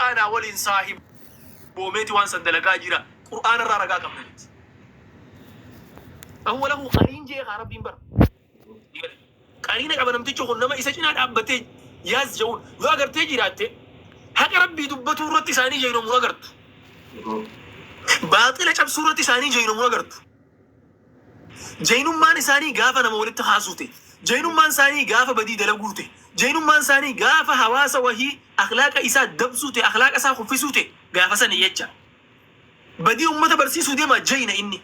Shayxaanaa waliin saahiboomeeti waan san dalagaa jira. Qur'aana irraa ragaa qabna nuti. Fahuwa lahu qariin je'e kaa Rabbiin bar. Qariina qaba namtichi kun, nama isa cinaa dhaabbatee yaas je'uun. Yoo agartee jiraatte, haqa Rabbii dubbatuu irratti isaanii jeynoomuu agartu. Baaxila cabsuu irratti isaanii jeynoomuu agartu. Jeynummaan isaanii gaafa nama walitti kaasuu ta'e. Jeynummaan isaanii gaafa badii dalaguu ta'e. Jeynummaan isaanii gaafa hawaasa wahii akhlaaqa isaa dabsuu ta'e, akhlaaqa isaa kuffisuu ta'e, gaafa sani jecha. Badii ummata barsiisuu deema jeyna inni.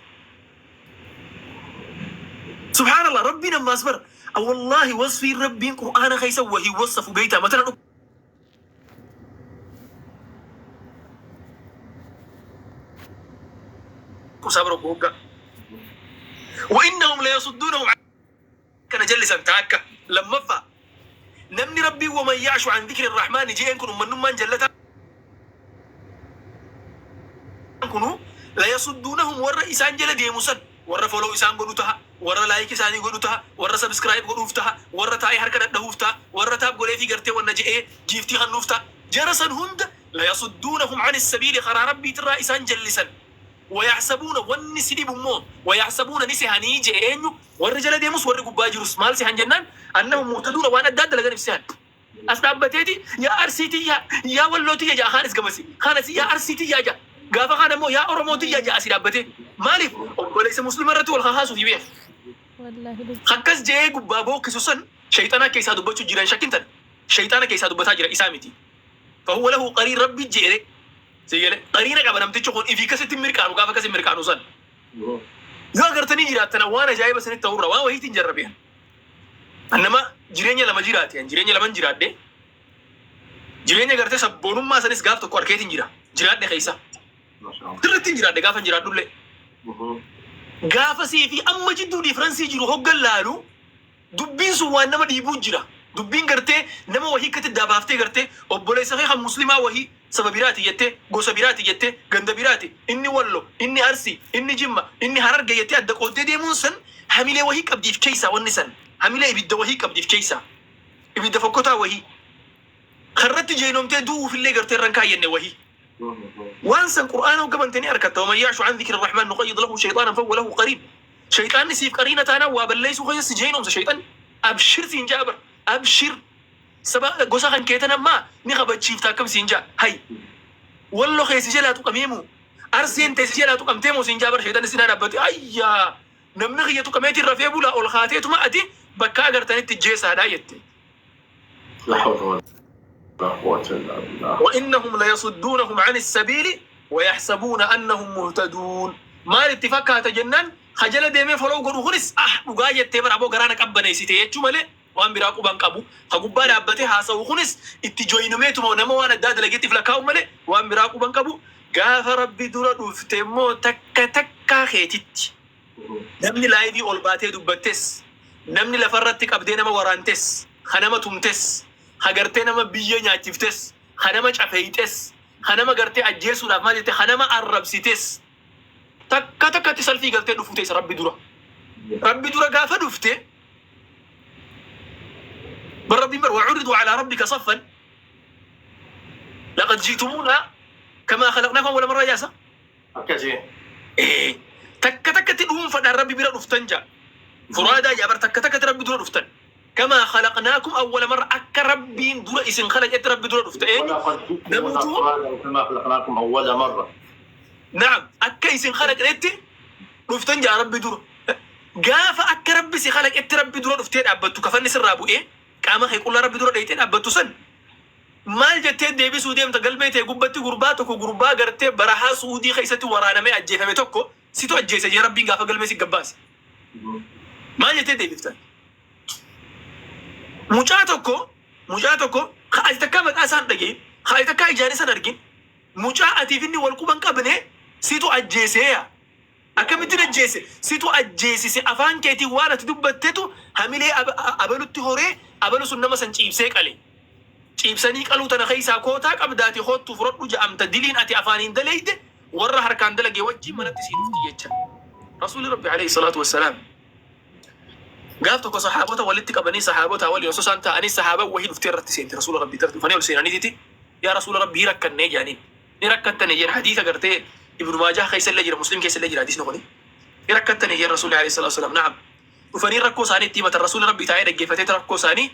Subhaanallah, Rabbiin ammaas bar, wallaahi, wasfiin Rabbiin Qur'aana keessa wahii wassafu beeytaa matana dhukkubsaa bara hoggaa. Wa innahum layasudduunahum kana jallisan taakka. Lammaffaa, namni Rabbiin waman ya'shu an dhikri rahmaani je'een kun, ummannummaan jallataa kunu, layasudduunahum, warra isaan jala deemu san, warra follow isaan godhu taha, warra like isaanii godhu taha, warra subscribe godhuuf taha, warra taa'ee harka dhadhahuuf taha, warra tap godheefii gartee wanna je'ee giiftii kannuuf taha, jara san hunda, layasudduunahum ani sabiili, karaa Rabbiitirraa isaan jallisan. Wayahsabuuna, wanni si dhibu immoo, wayahsabuuna, ni sehanii je'e. Eenyu? Warri jala deemus warri gubbaa jirus maal sehan jennaan, annahum muhtaduuna, waan addaa dalaganiif sehan. As dhaabbateeti "Yaa Arsii tiyyaa, yaa Walloo tiyya" ja'a. Kaanis gamasi, kaan asii "Yaa Arsii tiyyaa" ja'a. Gaafa kaan ammoo "Yaa Oromoo tiyya" ja'a. Asii dhaabbatee maaliif obboleessa muslima irratti wal kakaasuuf beeka. Wallaahi dhugaa. Akkas je'ee gubbaa bookkisu san shayxanaa keessaa dubbachuu jiran shakkintan. Shayxaana keessaa dubbataa jira, isaa miti. Fahuwa lahu qariin, Rabbi je'e si gale. Qariina qaba namtichi kun, ifii akkasitti mirqaanu. Gaafa akkasi mirqaanu san yoo agartanii jiraattan, waan ajaa'iba isinitti ta'urra waan wahiitiin jarrabe. An nama jireenya lama jiraate, an jireenya laman jiraadhe. Jireenya gartee sabboonummaa sanis gaaf tokko arkeetiin jira, jiraadhe keessa sirrittiin jiraadhe. Gaafa jiraadhullee gaafa sii fi amma jidduu difference jiru hoggan laalu, dubbiin sun waan nama dhiibuu jira. Dubbiin gartee nama wahii akkatti dabaaftee gartee obboleessa kee kan muslimaa wahii saba biraati jettee, gosa biraati jettee, ganda biraati, inni Wallo, inni Arsii, inni Jimma, inni Hararge jettee adda qooddee deemuun san hamilee wahii qabdiif keessaa. Wanni san hamilee ibidda wahii qabdiif keessaa, ibidda fokkotaa wahii karratti jeenomtee du'uufillee gartee irran kaayyanne wahii. Waan san Qur'aana hogga bantanii harkatta. Waman ya'shu an dhikri rahmaan nuqayyid lahu shayxaanan fahuwa lahu qariin. Shayxaanni siif qariina taanaan waa balleessuu keessa si jeenomsa shayxanni. Abshir siin ja'a bar, abshir, saba gosa kan keetan ammaa ni kabachiifta. Akkam siin ja'a? Hay, Wallo kee si jalaa tuqamee moo, Arseen tee si jalaa tuqamtee moo siin ja'a bar shayxanni. Sinaa dhaabbate, ayyaa, namni kiyya tuqameetiin rafee bulaa, ol kaateetuma ati bakka agartanitti jeesaadha jette. لا حول ولا قوة إلا بالله. وإنهم ليصدونهم عن السبيل ويحسبون أنهم مهتدون. Maal itti fakkaata jennaan, kajala deemee follow godhu kunis, "Ah, dhugaa jettee bara aboo, garaana qabbaneessite" jechuu malee waan biraa quban qabu. Ka gubbaa dhaabbatee haasa'u kunis itti joinameetuma nama waan addaa dalageettiif lakkaa'u malee waan biraa quban qabu. Gaafa Rabbi dura dhufte immoo takka takkaa keetitti, namni live ol baatee dubbattes, namni lafarratti qabdee nama waraantes, ka nama tumtes, ka gartee nama biyya nyaachiftes, ka nama cafeeyxes, ka nama gartee ajjeesuudhaaf maal jette, ka nama arrabsites, takka takkatti salfii galtee dhufuu teessa Rabbi dura. Rabbi dura gaafa dhufte bar Rabbiin bar وعرضوا على ربك صفا لقد جئتمونا كما خلقناكم أول مرة jaasa. Akkasii. Ee, takka takkatti dhuunfadhaan Rabbi bira dhuftan jaa. Furaadaa jaa bar, takka takkatti Rabbi dura dhuftan. كما خلقناكم أول مرة, akka Rabbiin dura isin khalaqetti Rabbi dura dhufte. Eenyu? ولقد جئتمونا Namutu فرادا كما خلقناكم أول مرة. Naam, akka isin khalaqnetti dhuftan jaa Rabbi dura. Gaafa akka Rabbi si khalaqetti Rabbi dura dhuftee dhaabbattu, kafanni sirraa bu'ee qaama kee qullaa Rabbi dura dheeytee dhaabbattu san, maal jettee deebisuu deemta? Galmee ta'e gubbatti gurbaa tokko, gurbaa gartee barahaa Suudii keessatti waraanamee ajjeefame tokko situ ajjeese jee Rabbiin gaafa galmee si gabbaase, maal jettee deebiftan? Mucaa tokko, mucaa tokko ka ati takkaa maqaa isaan dhagahin, ka ati takkaa ijaan isan argin, mucaa atiif inni wal quban qabne situ ajjeeseeya. Akkamittiin ajjeese? Situ ajjeesise. Afaan keetiin waan ati dubbattetu hamilee abalutti horee, abalu sun nama san ciibsee qale. Ciibsanii qaluu tana keessaa kootaa qabdaati, koottu fudhadhu ja'amta. Diliin ati afaaniin daleyde warra harkaan dalage wajjin manatti sii dhufti jecha. Rasuulli Rabbi alayhi salaatu wassalaam gaaf tokko sahaabota walitti qabanii, sahaabota waliin osoo isaan taa'anii, sahaaban wahii dhuftee irratti seente. Rasuula Rabbii irratti dhufanii ol seenaniititi. Yaa Rasuula Rabbii, rakkannee jedhaniin. Ni rakkattanii jedhan. Hadiisa gartee Ibnu Maajah keessa illee jira, Muslim keessa illee jira hadiisni kuni. Ni rakkattanii jedhan Rasuulli alayhi salaatu wasalaam. Na'am. Dhufanii rakkoo isaanii itti himatan. Rasuulli Rabbii taa'ee dhaggeeffatee rakkoo isaanii.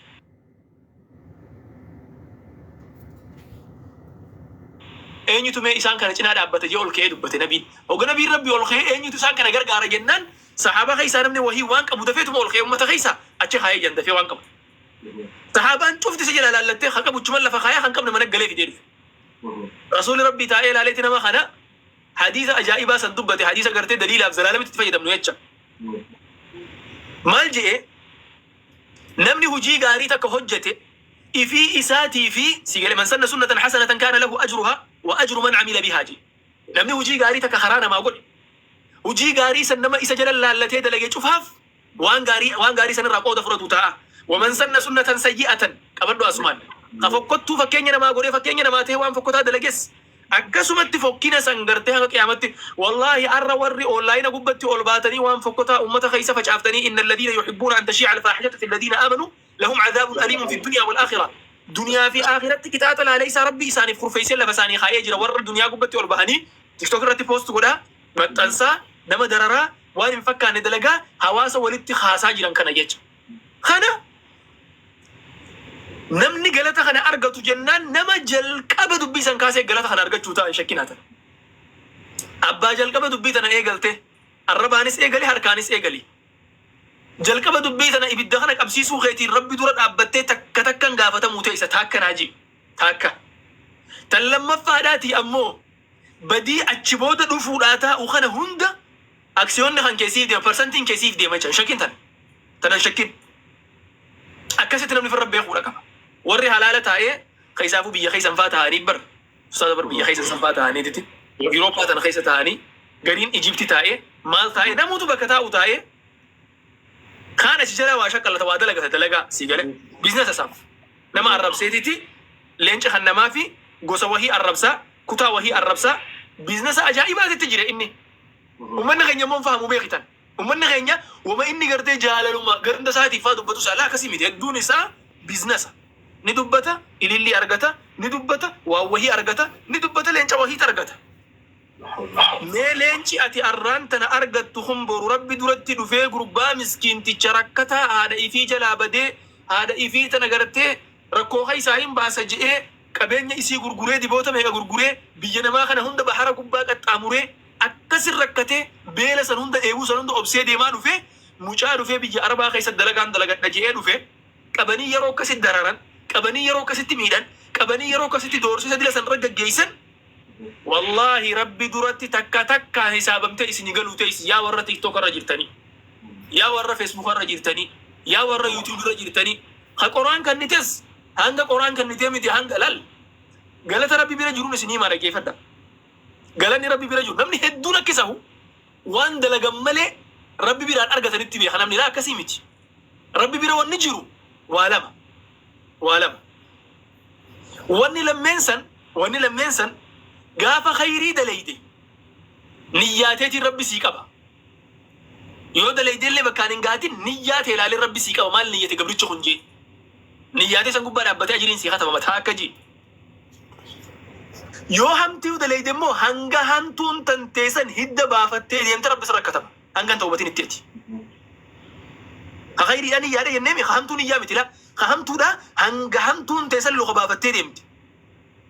Eenyutu mee isaan kana cinaa dhaabbata jee ol ka'ee dubbate nabiin. Hogga nabiin Rabbii ol ka'ee eenyutu isaan kana gargaara jennaan, sahaabaa keessaa namni wahii waan qabu dafeetuma ol ka'ee ummata keessaa achi kaayee jedhan dafee waan qabu. Sahaabaan cufti isa jalaa laallattee ka qabu achuman lafa kaayaa, kan qabne mana galee fidee dhufe. Rasuulli Rabbii taa'ee ilaaleeti nama kana hadiisa ajaa'ibaa san dubbate, hadiisa gartee daliilaaf zalaalamitti itti fayyadamnu jecha. Maal je'e? Namni hujii gaarii takka hojjate ifii isaatii fi si gale, man sanna sunnatan hasanatan kaana lahu ajruhaa wa ajru man amila bihaa je'e. Namni hujii gaarii takka karaa namaa godhe, hujii gaarii san nama isa jala laallatee dalage cufaaf waan gaarii san irraa qooda fudhatu ta'a. Waman sanna sunnatan sayyi'atan, qabadhu asumaan. Ka fokkottuu fakkeenya namaa godhee fakkeenya namaa ta'ee waan fokkotaa dalages akkasumatti fokkina san gartee hanga qiyaamatti. Wallaahi, arra warri online gubbatti ol baatanii waan fokkotaa ummata keessa facaaftanii, inna alladhiina yuhibbuuna an tashii'a alfaaxishatu fi alladhiina aamanuu lahum cadaabun aliimun fi dunyaa wal aakhira. Duniyaa fi aakiratti qixaaxa laaleysaa Rabbi isaaniif kurfeessee lafa isaanii kaa'ee jira. Warra duniyaa gubbatti ol bahanii TikTok irratti post godhaa, maxxansaa, nama dararaa, waan hin fakkaanne dalagaa, hawaasa walitti haasaa jiran kana jecha. Kana namni galata kana argatu jennaan, nama jalqaba dubbii san kaasee galata kana argachuu ta'a, hin shakkinaa tana. Abbaa jalqaba dubbii tana eegalte, arrabaanis eegali, harkaanis eegali. Jalqaba dubbii tana ibidda kana qabsiisuu keetiin Rabbi dura dhaabbattee takka takkan gaafatamuu teessa, taakka naaji taakka. Tan lammaffaadhaatii ammoo badii achi booda dhufuudhaa taa'u kana hunda aksiyoonni kan keessiif deema, parsantiin keessiif deema jecha, hin shakkin tana. Tana hin shakkin. Akkasitti namni firra beekuudha qaba. Warri halaala taa'ee keessaafuu biyya keessan faa taa'anii bar. Ustaaza, bar biyya keessan san faa taa'aniititi. Yurooppaa tana keessa taa'anii, gariin Ijipti taa'ee, maal taa'ee, namoota bakka taa'u taa'ee, kaan achi jalaa waa shaqqalata, waa dalagata, dalagaa sii gale business isaaf. Nama arrabseetiti leenca kan namaa fi gosa wahii arrabsaa, kutaa wahii arrabsaa, business ajaa'ibaatitti jira inni. Uummanni keenya immoo hin fahamu, beekitan. Uummanni keenya wama inni gartee jaalaluma ganda isaatiif faa dubbatu isaa laa akkasii miti. Hedduun isaa business. Ni dubbata, ilillii argata, ni dubbata, waan wahii argata, ni dubbata, leenca wahiit argata. Mee leenci ati arraan tana argattu kun boru Rabbi duratti dhufee gurbaa miskiinticha rakkataa haadha ifii jalaa badee, haadha ifii tana gartee rakkoo keessaa hin baasa je'ee qabeenya isii gurguree, diboota meeqa gurguree, biyya namaa kana hunda bahara gubbaa qaxxaamuree, akkasin rakkatee, beela san hunda, dheebuu san hunda obsee deemaa dhufee, mucaa dhufee biyya arabaa keessa dalagaan dalagadha je'ee dhufe qabanii yeroo akkasitti dararan, qabanii yeroo akkasitti miidhan, qabanii yeroo akkasitti doorsisa dila san irra gaggeessan, wallaahi, Rabbi duratti takka takkaan hisaabamtee isin galuu teessi. Yaa warra TikTok irra jirtanii, yaa warra Facebook irra jirtanii, yaa warra YouTube irra jirtanii, ha qoraan kannites, hanga qoraan kannitee miti, hanga lal galata Rabbi bira jiruun isin himaa, dhaggeeffadha. Galanni Rabbi bira jiru, namni hedduun akka isahu waan dalagan malee Rabbi biraan argatanitti beeka namni. Laa, akkasii miti. Rabbi bira wanni jiru waa lama, waa lama. Wanni lammeen san, gaafa khayrii dalayde niyyaateetiin Rabbi sii qaba. Yoo dalaydeellee bakkaan hin gaatin, niyyaa tee ilaalee Rabbi sii qaba. Maal niyyate gabrichi kun jee, niyyaatee san gubbaa dhaabbatee ajiriin sii kataba mataa akka jee. Yoo hamtuu dalayde immoo hanga hamtuun tanteessan hidda baafattee deemte Rabbi sirra kataba, hanga hin tawbatin itteeti. Ka khayriidhaan niyyaadha jenneemi, ka hamtuu niyyaa miti. La, ka hamtuudha hanga hamtuun teessan luka baafattee deemte.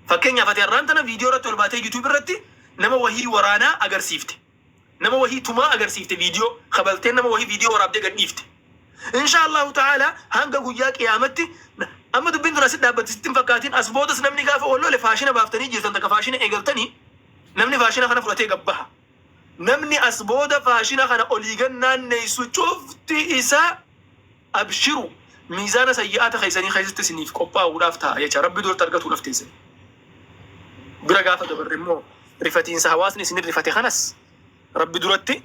Fakkeenyaaf, ati har'aan tana viidiyoo irratti ol baatee YouTube irratti nama wahii waraanaa agarsiifte, nama wahii tumaa agarsiifte, viidiyoo kabalteen nama wahii viidiyoo waraabdee gad dhiifte, insha Allahu ta'ala hanga guyyaa qiyaamatti. Amma dubbiin tun asitti dhaabbatti sitti hin fakkaatin. As boodas namni gaafa wal lole, faashina baaftanii jirtan, takka faashina eegaltanii, namni faashina kana fudhatee gabbaha. Namni as booda faashina kana olii gad naanneessu cufti isaa, abshiru, miizaana sayyi'aata keessanii keessatti isiniif qophaa'uudhaaf ta'a jecha, Rabbi duratti argatuudhaaf teessan. Bira gaafa dabarre immoo rifatiinsa hawaasni isin rifate kanas Rabbi duratti